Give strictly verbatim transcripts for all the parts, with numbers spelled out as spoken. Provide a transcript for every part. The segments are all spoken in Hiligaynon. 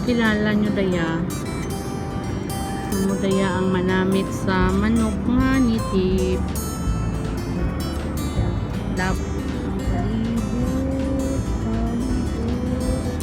Kilala nyo daya. Amo daya ang manamit sa manok nga native. Love. Ang palibot, palibot.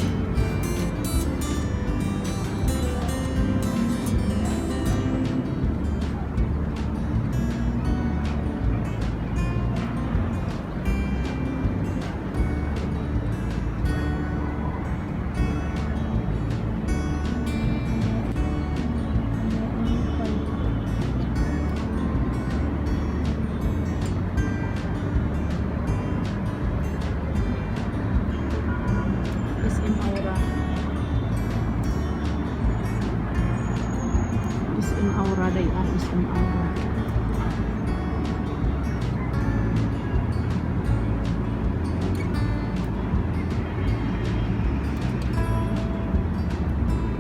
S M Aura. S M Aura, day, ah, S M Aura.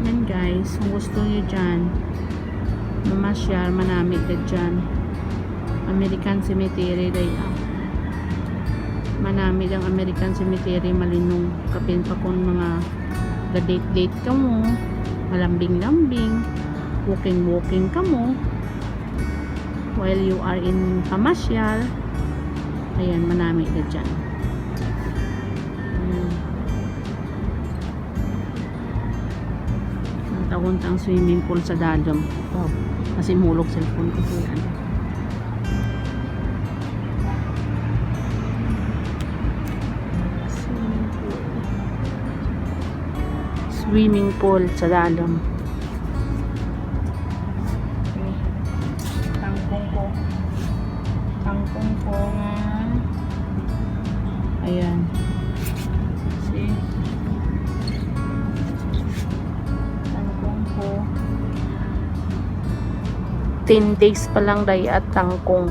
Yan, guys, kung gusto nyo dyan mamasyal, manami ka dyan. American Cemetery, day, ah. Manami ang American Cemetery, malinong. Kapin pa kung mga ga-date-date ka mo, malambing-lambing, walking-walking ka mo, while you are in pamasyal, ayan, manami ka dyan. Ayan. Ang tawon tang swimming pool sa dalom. Wow. Kasi mulog cellphone ko po yan. Swimming pool sa dalom. Okay. Tangkong ko. Tangkong ko nga. Ayan. See? Tangkong ko. Ten days pa lang, day, at tangkong.